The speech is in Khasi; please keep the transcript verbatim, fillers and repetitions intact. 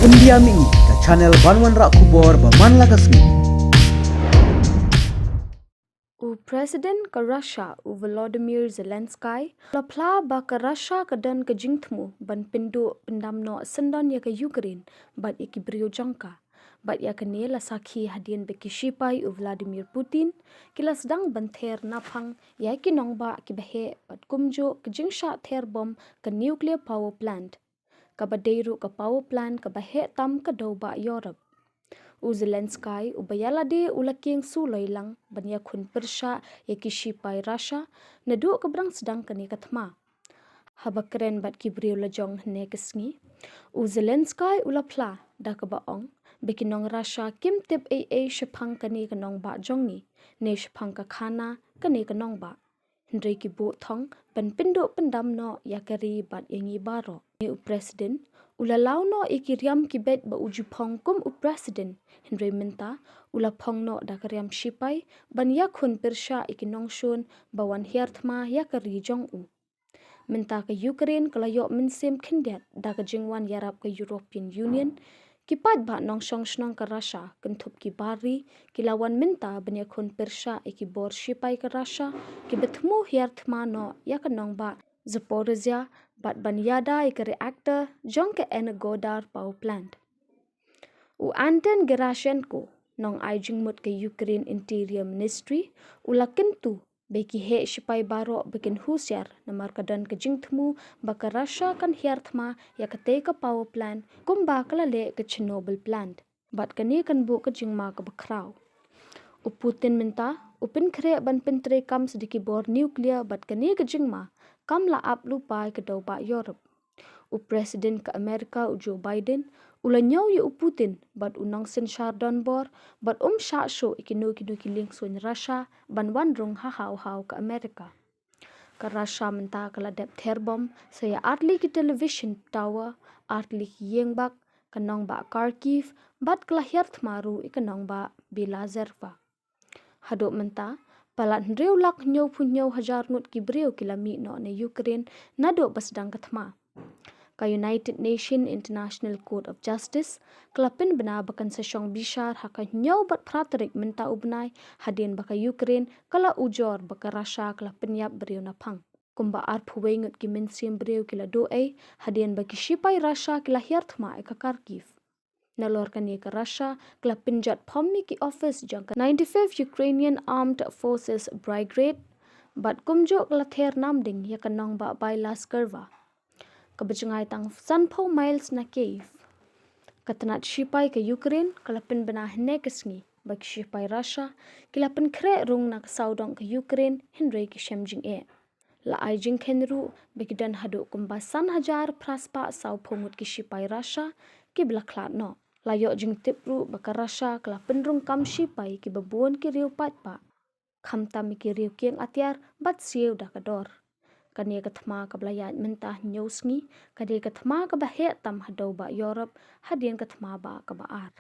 India Mini, ka channel ban wanrah khubor ba man la ka sngi. U President ka Russia, u Volodymyr Zelensky, la phla ba ka Russia ka don ka jingthmu ban pynduh pyndam noh syndon ïa ka Ukraine bad ïa ki briew jong ka. Bad ïa kane la sakhi hadien ba ki shipai u Vladimir Putin ki la sdang ban ther naphang ïa ki nongbah kiba heh bad kumjuh ka jingshah ther bom ka nuclear power plant, kaba dei ruh ka power plant kaba heh tam ka dewbah Europe. U Zelensky uba ïalade u la kieng su loi lang ban ïakhun pyrshah ïa ki shipai Russia naduh ka ba dang sdang kane ka thma. Haba kren bad ki briew lajong hynne ka sngi, u Zelensky u la phla da kaba ong ba ki nong Russia kim tip ei ei shaphang kane ka nongbah jong ngi ne shaphang ka khana kane ka nongbah. Hynrei ki buh thong ban pynduh pyndam noh ïa ka ri bad ïa ngi baroh. Ne u President u la law noh ïa ki riam ki beit ba u ju phong kum u President, hynrei mynta u la phong noh da ka riam shipai ban ïakhun pyrshah ïa ki nongshun ba wan hiar thma ïa ka ri jong u. Mynta ka Ukraine ka la ïoh mynsiem khyndiat da ka jingwan ïarap ka European Union. Ki paidbah nongshong shnong ka Russia kynthup ki bar ri ki la wan mynta ban ïakhun pyrshah ïa ki bor shipai ka Russia kiba thmu hiar thma noh ïa ka nongbah Zaporizhia bad ban ïada ïa ka reactor jong ka Energodar power plant. U Anton Gerashenko, nong ai jingmut ka Ukraine Interior Ministry, u la kyntu ba ki heh shipai baroh ba kin husiar namar ka don ka jingthmu ba ka Russia kan hiar thma ïa katei ka power plant kumba ka la leh ka Chernobyl plant. Bad kane kan buh ka jingma kaba khraw. U Putin mynta u pynkhreh ban pyntreikam sa da ki bor nuclear bad kane ka jingma kam la ap lypa ïa ka dewbah Europe. U President ka America u Joe Biden u la ñiew ïa u Putin bad u nongsynshar donbor bad um shah shuh ïa kino kino ki liengsuiñ Russia ban wan rung ha haw haw ka America. Ka Russia mynta ka la dep ther bom sa ïa artylli ki television tower, artylli ki ïing bak, ka nongbah Kharkiv bad ka la hiar thma ruh ïa ka nongbah Belazerva. Haduh mynta, palat hynriew lak hynñiewphew hynñiew hajar ngut ki briew ki la mih noh na Ukraine naduh ba sdang ka thma. Ka United Nations International Court of Justice ka la pynbna ba kan sa shong bishar ha ka hynñiew bad phra tarik mynta u bnai hadien ba ka Ukraine ka la ujor ba ka Russia ka la pynïap briew naphang. Kumba arphew wei ngut ki mynsiem briew ki la duh ei hadien ba ki shipai Russia ki la hiar thma ïa ka Kharkiv. Nalor kane ka Russia ka la pynjot phom ïa ki office jong ka ninety-fifth Ukrainian Armed Forces Brigade bad kumjuh ka la ther namding ïa ka nongbah Belazerva, kaba jngai tang sanphew miles na Kyiv. Ka tnat shipai ka Ukraine ka la pynbna hynne ka sngi ba ki shipai Russia ki la pynkhreh rung na ka sawdong ka Ukraine hynrei ki shem jingeh. La ai jingkheiñ ruh ba ki don haduh kumba san hajar phra spah sawphew ngut ki shipai Russia kiba la khlad noh. La ïoh jingtip ruh ba ka Russia ka la pynrung kam shipai kiba bun ki riew paidbah, khamtam ïa ki riew kieng atiar bad siew da ka dor. Kane ka thma kaba la ïaid mynta hynñiew sngi ka dei ka thma kaba heh tam ha dewbah Europe hadien ka thma bah kaba ar.